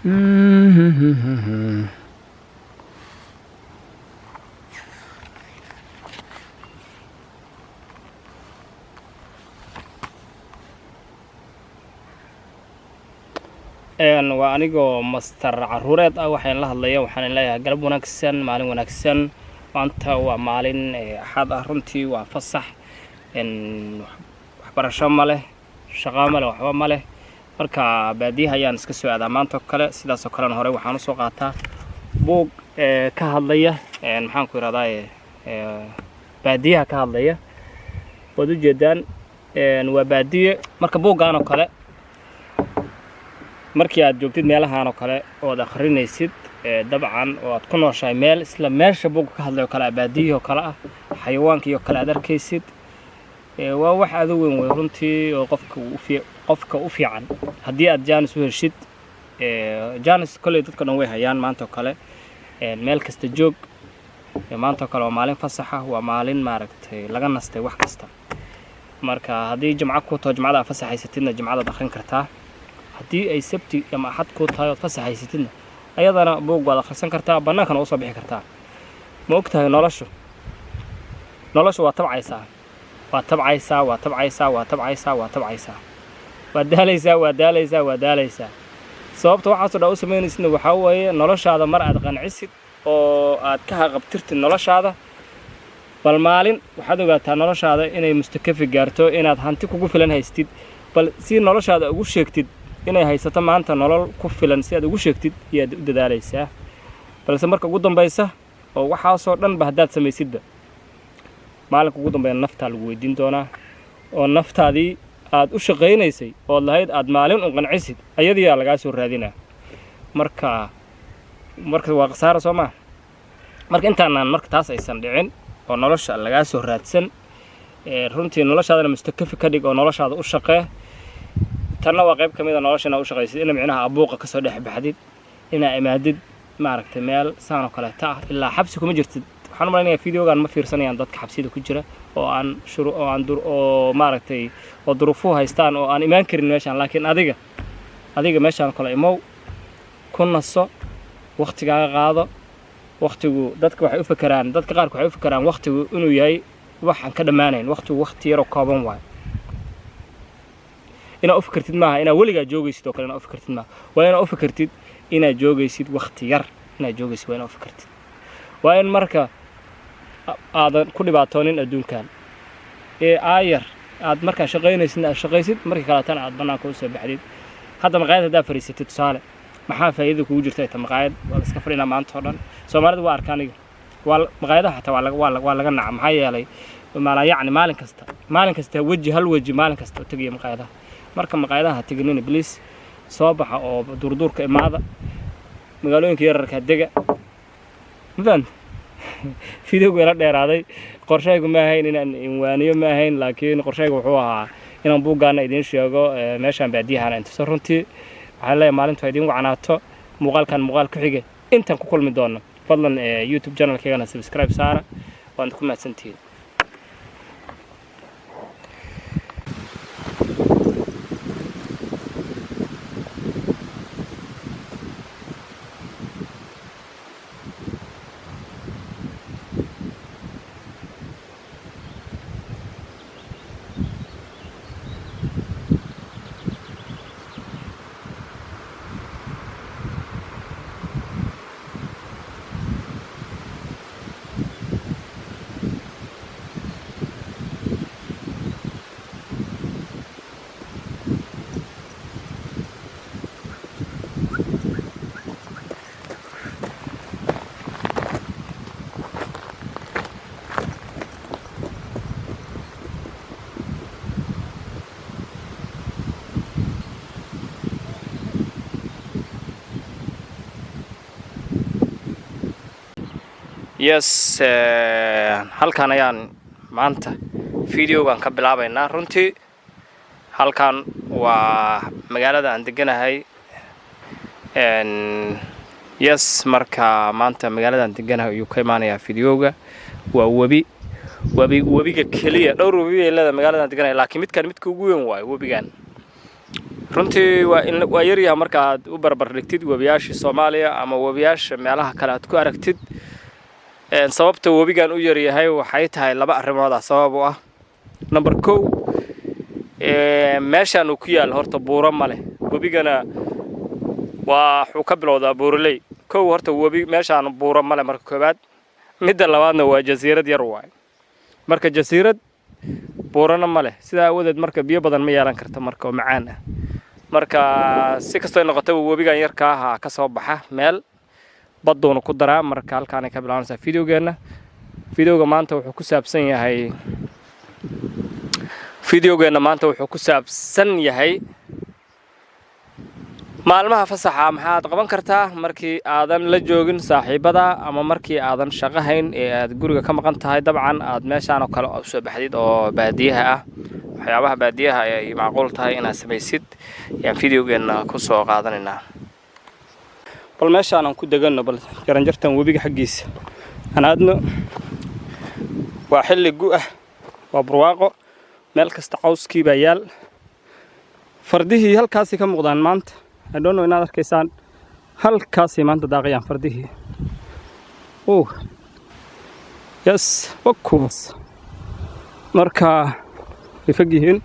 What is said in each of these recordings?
Waa anigoo master caruureed ah waxaan la hadlaya. Waxaan leeyahay galab wanaagsan, maalin wanaagsan. Maanta waa maalin Axad ah. Runtii waa fasax, waxbarasho ma leh, shaqo ma leh, waxba ma leh. Marka baadiyaha ayaan iska soo aadaa maanta oo kale. Sidaasoo kalena hore waxaan usoo qaataa buug ka hadlaya, maxaan ku ihahdaa, baadiyaha ka hadlaya. Waad ujeedaan, waa baadiye. Marka buuggan oo kale markii aad joogtid meelahan oo kale ood akhrinaysid, dabcan oo aad ku nooshahay meel isla meesha buugga ka hadlay oo kale ah, baadiyihii oo kale ah, xayawaankii oo kale aad arkaysid, waa wax aad u weyn wey runtii oo qofka u fiican haddii aad jaanis u heshid. Jaanis kolley dadka dhan way hayaan maanta oo kale. Meel kasta joog, maanta oo kale waa maalin fasaxa, waa maalin maaragtay laga nastay wax kasta. Marka haddii Jimco ku taho, Jimcada aad fasaxaysatidna, Jimcadaad akhrin kartaa. Haddii ay Sabti ama Axad ku tahay ood fasaxaysatidna, ayadana buug waad akhrisan kartaa, bannaankana usoo bixi kartaa. Ma og tahay, noloshu waa tabcaysaa, waa tabcaysaa, waa tabcaysaa, waa tabcaysaa, waa tabcaysaa, waa daalaysaa, waa daalaysaa, waa daalaysaa. Sababta waxaasoo dhan u samaynaysidna waxaa weeye noloshaada mar aad qancisid oo aad ka haqabtirtid noloshaada. Bal maalin waxaad ogaataa noloshaada inay mustakafi gaarto, inaad hanti kugu filan haystid. Bal si noloshaada ugu sheegtid inay haysato maanta nolol ku filan, si aad ugu sheegtid iyaad u dadaalaysaa. Balse marka ugu dambaysa oo waxaasoo dhanba haddaad samaysidba, maalinka ugu dambeeya naftaa lagu weydiin doonaa, oo naftaadii aad u shaqaynaysay ood lahayd aad maalin u qancisid, ayadiiyaa lagaa soo raadinaa. Marka waa khasaara, soo maa? Marka intaanaan marka taas aysan dhicin oo nolosha lagaa soo raadsan, runtii noloshaadana mustakafi ka dhig oo noloshaada u shaqee. Tanna waa qayb ka mid a nolosha inaa u shaqaysid, ina micnaha abuuqa kasoo dhex baxdid, inaa imaadid maaragtay meel saan oo kaleeta ah. Ilaa xabsi kuma jirtid. Waxaan u malaynayaa videogan ma fiirsanayaan dadka xabsida ku jira oo aan shuru oo aan dur oo maaragtay oo duruufuhu haystaan oo aan imaan karin meeshaan. Laakiin adiga meeshaan kale imow, ku naso, waktigaaga qaado. Waktigu dadka waxay u fekeraan, dadka qaarka waxay u fekeraan waktigu inuu yahay waxaan ka dhammaanayn. Waktigu wakti yaroo kooban waayo. Inaad u fikirtid maaha inaad weligaa joogaysid oo kale. Inaad u fikirtid maaha. Waa inaad u fikirtid inaad joogaysid wakti yar, inaad joogaysid waa inaad u fikirtid. Waa in marka aadan ku dhibaatoonin adduunkan ee aayar aad markaa shaqaynaysidna aad shaqaysid, markii kaleetana aad bannaanka usoo baxdid. Hadda maqaayad haddaa fadhiisatid, tusaale, maxaa faa'iidada kugu jirta? Ita maqaayad waa la iska fadhinaa maanta oo dhan. Soomaalida waa arka aniga, waa maqaayadaha xataa waa laga naca. Maxaa yeelay maalaa yacni maalin kasta weji, hal weji maalin kasta oo tegaya maqaayadaha. Marka maqaayadaha ha teginina, please. Soo baxa oo duurduurka imaada, magaalooyinka yararka dega. Ma fahamta? Videogu ila dheeraaday. Qorshaygu ma ahayn inaan inwaaniyo, ma ahayn, laakiin qorshaygu wuxuu ahaa inaan buuggaana idiin sheego, meeshaan baadiyahana intuso. Runtii waxaan leeyahay maalintu ha idiin wacnaato. Muuqaalkan muuqaal ku xige intaan ku kulmi doono, fadlan YouTube channelkaygana subscribe saara. Waad ku mahadsantihiin. Yes, halkan ayaan maanta videogan ka bilaabaynaa. Runtii halkan waa magaalada aan deganahay. Yes, marka maanta magaalada aan deganahay ayuu ka imaanayaa videoga. Waa webi, webi, webiga keliya. Dhowr webi ay leedahay magaalada aan deganahay, laakiin midkan midka ugu weyn waayo webigan. Runtii waa in waa yaryaha markaad u barbar dhigtid webiyaashii Soomaaliya ama webiyaasha meelaha kale aad ku aragtid. Sababta webigan u yaryahay waxay tahay laba arrimooda sabab u ah. Number 1, meeshaan uu ku yaal horta buuro ma leh. Webigana waa wuxuu ka bilowdaa buuraley. Kow, horta webi meeshaan buuro ma leh marka koowaad. Midda labaadna waa jasiirad yar waay. Marka jasiirad buurana ma leh, sidaa aawadeed marka biyo badan ma yeelan karto marka oo macaan ah. Marka si kastoo noqotaba, webigan yarka ahaa ka soo baxa meel badduuna ku daraa. Marka halkaanay ka bilaabanaysaa videogeenna. Videogeenna maanta wuxuu ku saabsan yahay maalmaha fasaxa maxaad qaban kartaa markii aadan la joogin saaxiibada ama markii aadan shaqo hayn ee aad guriga ka maqan tahay. Dabcan aad meeshaan oo kale usoo baxdid oo baadiyaha ah, waxyaabaha baadiyaha ay macquul tahay inaad samaysid ayaan videogeenna ku soo qaadanaynaa. Bal meeshaan aan ku deganno, bal jaranjartan webiga xaggiisa aan aadno. Waa xilli gu ah, waa barwaaqo, meel kasta cawskii baa yaal. Fardihii halkaasay ka muuqdaan maanta. I don't know inaad arkaysaan, halkaasay maanta daaqayaan fardihii. Oh yes, wakuwas. Marka way fog yihiin,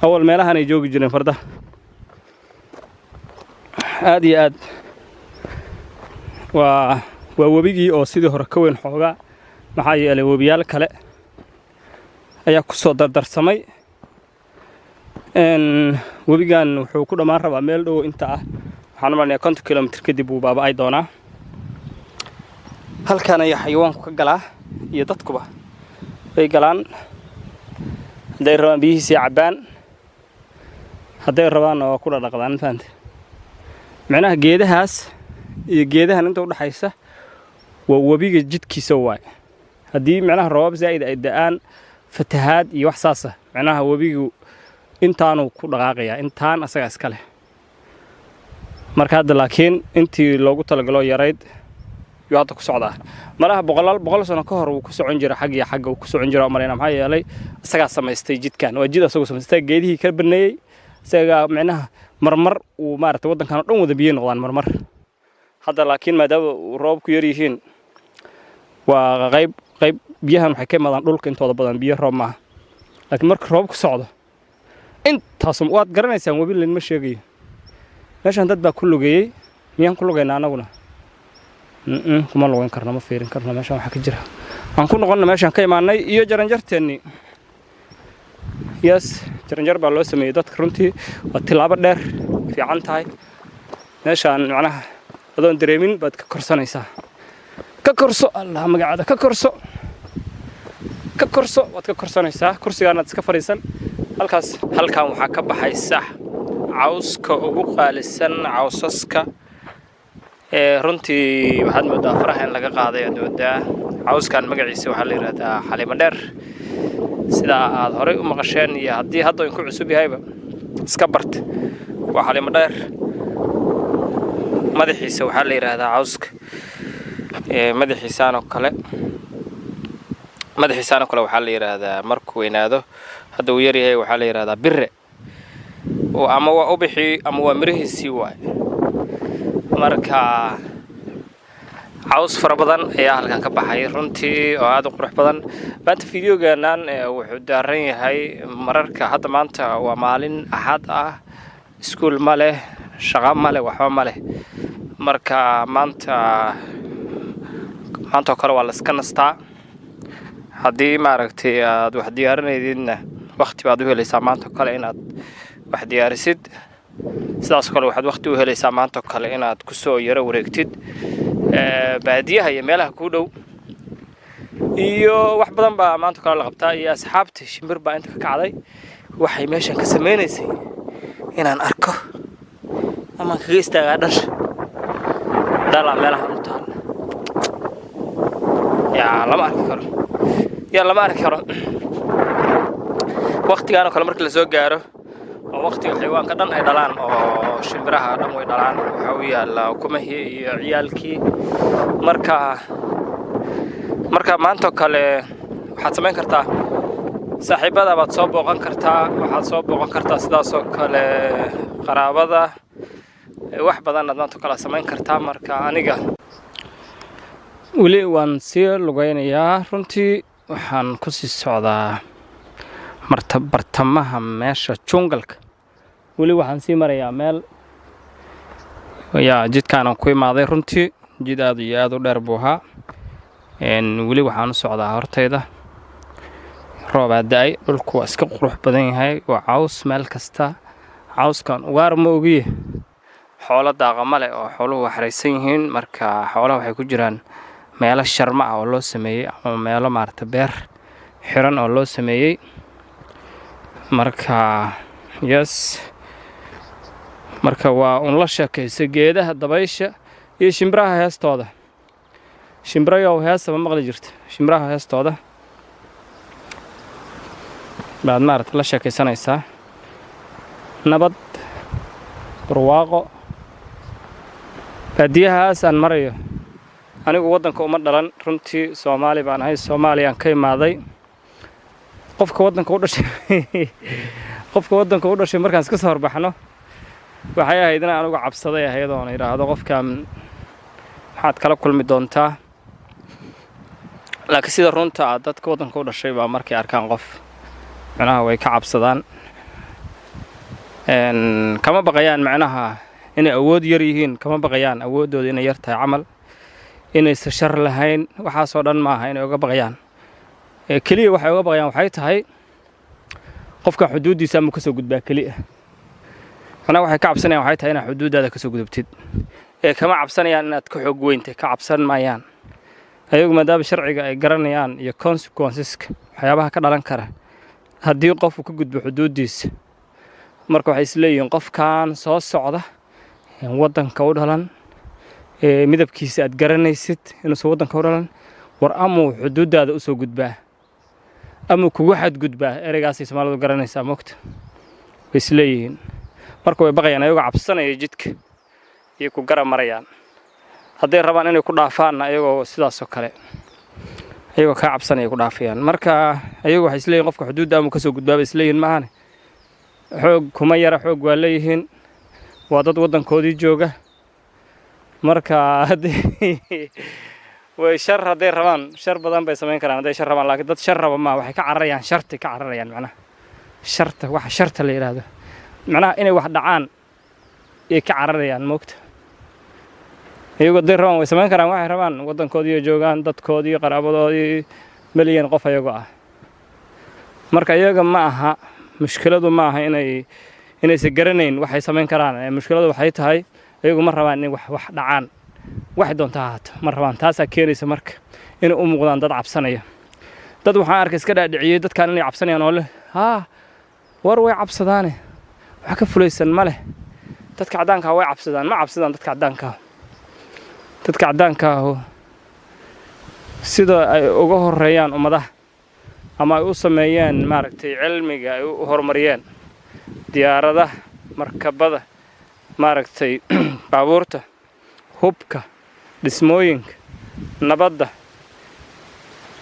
awal meelahan ay joogi jireen fardaha aad iyo aad. Waa webigii oo sidii hore ka weyn xoogaa, maxaa yeelay webiyaal kale ayaa ku soo dardarsamay. Webigan wuxuu ku dhammaan rabaa meel dhow inta ah. Waxaan u malinayaa 50 kilomitir kadib wuu baaba'ay doonaa. Halkan ayaa xayawaanku ka galaa iyo dadkuba way galaan, hadday rabaan biyihiisii cabbaan, hadday rabaanna waa ku dhadhaqdaan. Fahamte? Micnaha geedahaas iyo geedahan inta udhaxaysa waa webiga jidkiisa waay. Haddii micnaha roobab zaa'id ay da'aan, fatahaad iyo wax saasa, micnaha webigu intaanuu ku dhaqaaqayaa, intaan asagaa iska leh. Marka hadda laakiin intii loogu talagaloo yarayd yuu hadda ku socdaa. Malaha boqolaal boqol sano ka hor wuu ku socon jira xag iyo xagga uu ku socon jira umalayna, maxaa yeelay isagaa samaystay jidkan. Waa jid asagoo samaystay, geedihii ka baneeyey isagaa. Micnaha marmar uu maaragtay waddankan oo dhan wada biyo noqdaan marmar. Hadda laakiin maadaama uu roobabku yar yihiin, waa qayb qayb biyahan waxay ka imaadaan dhulka intooda badan, biyo roob maaha. Laakiin marka roobku socdo intaas waad garanaysaan, webi laynma sheegayo. Meeshan dad baa ku lugeeyey. Miyaan ku lugaynaa anaguna? Kuma lugayn karno, ma fiirin karno meeshan waxaa ka jira. Aan ku noqonna meeshaan ka imaanay iyo jaranjarteennii. Yes, jaranjar baa loo sameeyey dadka. Runtii waa tilaabo dheer, fiican tahay meeshaan. Macnaha adoon dareemin baad ka korsanaysaa. Ka korso, Allah magacaada, ka korso, ka korso, waad ka korsanaysaa. Kursigaanaad iska fadhiisan halkaas. Halkan waxaa ka baxaysa cawska ugu qaalisan cawsaska. Ee runtii waxaad moodaa faraha in laga qaaday aad moodaa. Cawskan magaciisa waxaa la yidhahdaa xalimo dheer, sidaa aad horey u maqasheen iyo haddii hadda ku cusub yahayba iska barta. Waa xalimo dheer. Madaxiisa waxaa la yidhaahdaa cawska madaxiisaan oo kale, madaxiisaan oo kale waxaa la yidhaahdaa markuu weynaado, hadda uu yaryahay, waxaa la yidhahdaa bire, ama waa ubixii ama waa mirihiisii waay. Marka caws fara badan ayaa halkan ka baxay runtii oo aada u qurux badan. Maanta videogeenan wuxuu daaran yahay mararka hadda. Maanta waa maalin Axad ah, iskuul ma leh, shaqo ma leh, waxba ma leh. Marka maanta oo kale waa la iska nastaa. Haddii maaragtay aad wax diyaarinaydidna, wakti baad u helaysaa maanta oo kale inaad wax diyaarisid. Sidaas oo kale waxaad wakti u helaysaa maanta oo kale inaad kusoo yaro wareegtid baadiyaha iyo meelaha kuu dhow, iyo wax badan baa maanta oo kale la qabtaa. Iyo asxaabta, shimbir baa inta ka kacday, waxay meeshan ka sameynaysay inaan arko amaan kaga istaagaa. Dhasha dhalaa meelahan u taal, yaa lama arki karo, yaa lama arki karo. Waktigaan oo kale markii lasoo gaaro waa waktiga xayawaanka dhan ay dhalaan oo shimbiraha dhan way dhalaan. Waxaa u yaalla ukumihii iyo ciyaalkii. Marka maanta oo kale waxaad samayn kartaa Saaxiibada baad soo booqan kartaa, waxaad soo booqan kartaa sidaasoo kale qaraabada. Wax badan aad maanta kala samayn kartaa. Marka aniga weli waan sii lugaynayaa. Runtii waxaan kusii socdaa marta bartamaha meesha jungle-ka. Weli waxaan sii marayaa meel yaa jidkaanaan ku imaaday. Runtii jid aad iyo aad u dheer buu ahaa. Weli waxaan u socdaa hortayda. Roobaa da-ay, dhulku waa iska qurux badan yahay, waa caws meel kasta. Cawskan ugaar ma ogiye, xoolo daaqa ma leh oo xooluhu waa xaraysan yihiin. Marka xoolaha waxay ku jiraan meelo sharma ah oo loo sameeyey ama meelo maarata beer xiran oo loo sameeyey. Marka yes, marka waa un la sheekaysa geedaha, dabaysha iyo shimbiraha heestooda. Shimbirayow heesaba maqli jirta, shimbiraha heestooda baad maarata la sheekaysanaysaa. Nabad, barwaaqo. Baadiyahaas aan marayo, anigu waddanka uma dhalan. Runtii Soomaali baan ahay, Soomaaliyaan ka imaaday. Qofka waddanka u dhashay markaan iska soo horbaxno, waxay ahayd inaan anigu cabsaday ahayd oon idhaahdo, "Qofkan maxaad kala kulmi doontaa?" Laakiin sida runta ah, dadka waddanka u dhashay baa markay arkaan qof, macnaha way ka cabsadaan. Kama baqayaan macnaha inay awood yar yihiin, kama baqayaan awooddooda inay yar tahay camal, inaysa shar lahayn, waxaasoo dhan maaha inay uga baqayaan. Keliya waxay uga baqayaan waxay tahay qofka xuduuddiisa amuu ka soo gudbaa. Keliya macnaha waxay ka cabsanayaan waxay tahay inaad xuduuddaada ka soo gudubtid, ee kama cabsanayaan inaad ka xoog weyntay, ka cabsan maayaan ayagu, maadaama sharciga ay garanayaan iyo consequences-ka, waxyaabaha ka dhalan kara haddii qofku ka gudbo xuduuddiisa. Marka waxay isleeyihiin, qofkan soo socda, waddanka u dhalan, midabkiisa aad garanaysid inuusan waddanka u dhalan, war amuu xuduuddaada usoo gudbaa, amuu kugu xadgudbaa. Ereygaasay Soomaalidu garanaysaa, moogta, way isleeyihiin. Marka way baqayaan, ayagoo cabsanaya jidka iyo ku garab marayaan. Hadday rabaan inay ku dhaafaanna, ayagoo sidaasoo kale, ayagoo kaa cabsanaya ku dhaafayaan. Marka ayagu waxay isleeyihin qofka xuduudda amuu kasoo gudbaa bay isleeyihin. Maahane xoog kuma yara, xoog waa leeyihiin, waa dad waddankoodii jooga. Marka haddii way shar hadday rabaan, shar badan bay samayn karaan hadday shar rabaan, laakiin dad shar raba maa. Waxay ka cararayaan sharti, ka cararayaan macnaha sharta, waxa sharta la yidhaahdo, macnaha inay wax dhacaan yay ka cararayaan, moogta. Iyagu hadday rabaan way samayn karaan waxay rabaan, waddankoodii joogaan, dadkoodii, qaraabadoodii, milyan qof ayagoo ah. Marka iyaga ma aha mushkiladu, ma aha inaysan garanayn waxay samayn karaan. Mushkiladu waxay tahay iyagu ma rabaan inay wax dhacaan, waxay doonta ha ahaato, ma rabaan. Taasaa keenaysa marka inay u muuqdaan dad cabsanaya. Dad waxaan arkay iska dhaadhiciyey dadkan inay cabsanayaan oo leh, "Haa, war way cabsadaane, wax ka fulaysan ma leh, dadka caddaankaa way cabsadaan." Ma cabsadaan dadka caddaankaa. Dadka caddaankaahu sida ay uga horeeyaan ummadaha ama ay u sameeyeen maaragtay cilmiga, ay u horumariyeen diyaaradaha, markabada, maaragtay baabuurta, hubka, dhismooyinka, nabadda,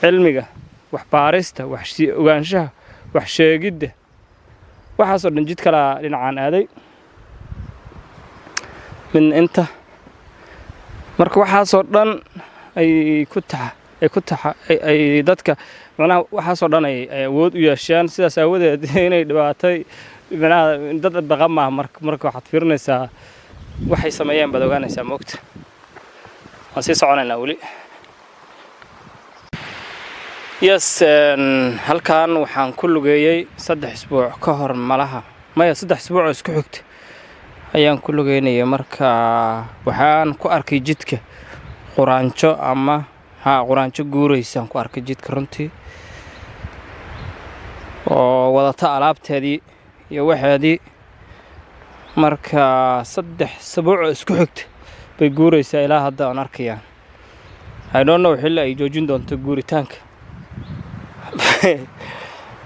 cilmiga, waxbaarista, wax ogaanshaha, wax sheegidda, waxaasoo dhan. Jid kalaa dhinacaan aaday, midna inta. Marka waxaasoo dhan ay ku taxa ay ku taxa ay dadka macnaha waxaasoo dhan ay awood u yeesheen. Sidaas aawadeed inay dhibaatay macnaha dad baqa maaha. Marka waxaad fiirinaysaa waxay sameeyeen baad ogaanaysaa, moogta. Waan sii soconaynaa weli. Yes, halkan waxaan ku lugeeyey 3 isbuuc ka hor malaha, maya, 3 isbuuc oo isku xigta ayaan ku lugeynayay. Marka waxaan ku arkay jidka quraanjo ama haa quraanjo guuraysaan ku arkay jidka runtii, oo wadata alaabteedii iyo waxeedii. Marka 3 sabuuc oo isku xigta bay guuraysaa, ilaa hadda aan arkayaa. I don't know xilli ay joojin doonto guuritaanka.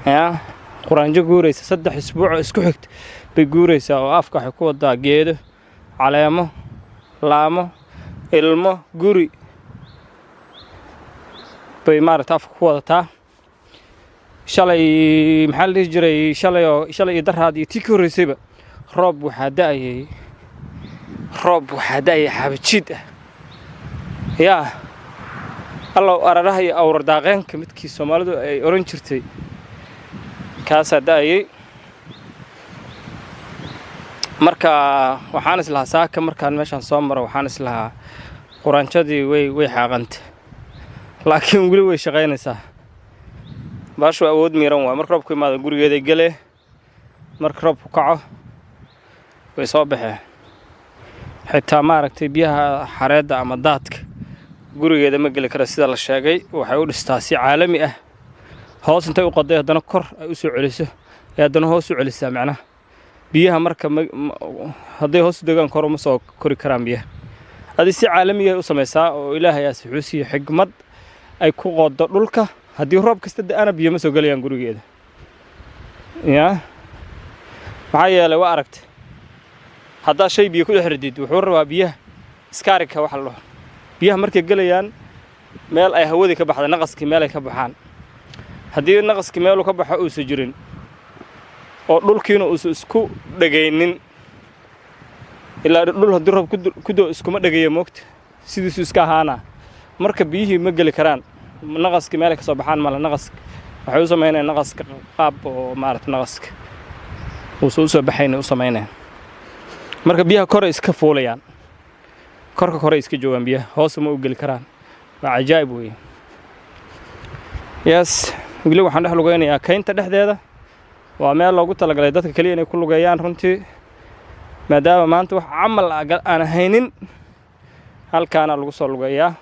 Ya quraanjo guuraysa, 3 isbuuc oo isku xigta bay guuraysaa, oo afka waxay ku wadaa geedo, caleemo, laamo, ilmo, guri bay maaragta afka ku wadataa. Shalay, maxaa la dhihi jiray, shalay oo shalay iyo daraad iyo tii ka horreysayba roob waxaa da'ayay, roob waxaa da'ayay xaabajiid ah. Yaa Allow, araraha iyo awrar daaqeenka midkii Soomaalidu ay oran jirtay, kaasaa da'ayay. Marka waxaan islahaa saaka markaan meeshaan soo maro, waxaan islahaa quraanjadii way xaaqanta, laakiin weli way shaqaynaysaa. Baashu awood miiran waay. Marka roobku imaado gurigeeday gelee, marka roobku kaco way soo baxeen. Xitaa, maaragtay, biyaha xareedda ama daadka gurigeeda ma geli kara, sida la sheegay. Waxay u dhistaa si caalami ah: hoos intay u qoday, haddana kor ay u soo celiso, ee haddana hoos u celisaa. Macnaha biyaha marka hadday hoos u degaan, kor uma soo kori karaan biyaha. Adi si caalamiya u samaysaa oo Ilaahay aas wuxuu siiye xigmad ay ku qodo dhulka. Haddii roob kasta da'ana, biyo ma soo gelayaan gurigeeda. Yaa, maxaa yeelay, waa aragtay, haddaa shay biyo ku dhex ridid, wuxuu rabaa biyaha iskaarika waxa la dhaho. Biyaha markay gelayaan, meel ay hawadii ka baxda, naqaskii meel ay ka baxaan. Haddii naqaskii meeluu ka baxo uusan jirin oo dhulkiina uusan isku dhegaynin, ilaa dhul haddii roob ku doo iskuma dhegayo, moogta, sidiisuu iska ahaanaa. Marka biyihii ma geli karaan, naqaskii meelay ka soo baxaan male. Naqaska waxay u samaynayaan naqaska qaab oo, maarata, naqaska uusan u soo baxayn u samaynayaan. Marka biyaha kore iska fuulayaan, korka kore iska joogaan, biyaha hoose ma u geli karaan. Waa cajaa'ib weeye. Yes, weli waxaan dhex lugaynayaa kaynta dhexdeeda. Waa meel loogu talagalay dadka keliya inay ku lugeeyaan runtii, maadaama maanta wax camal aan haynin. Halkaana lagu soo lugeeyaa.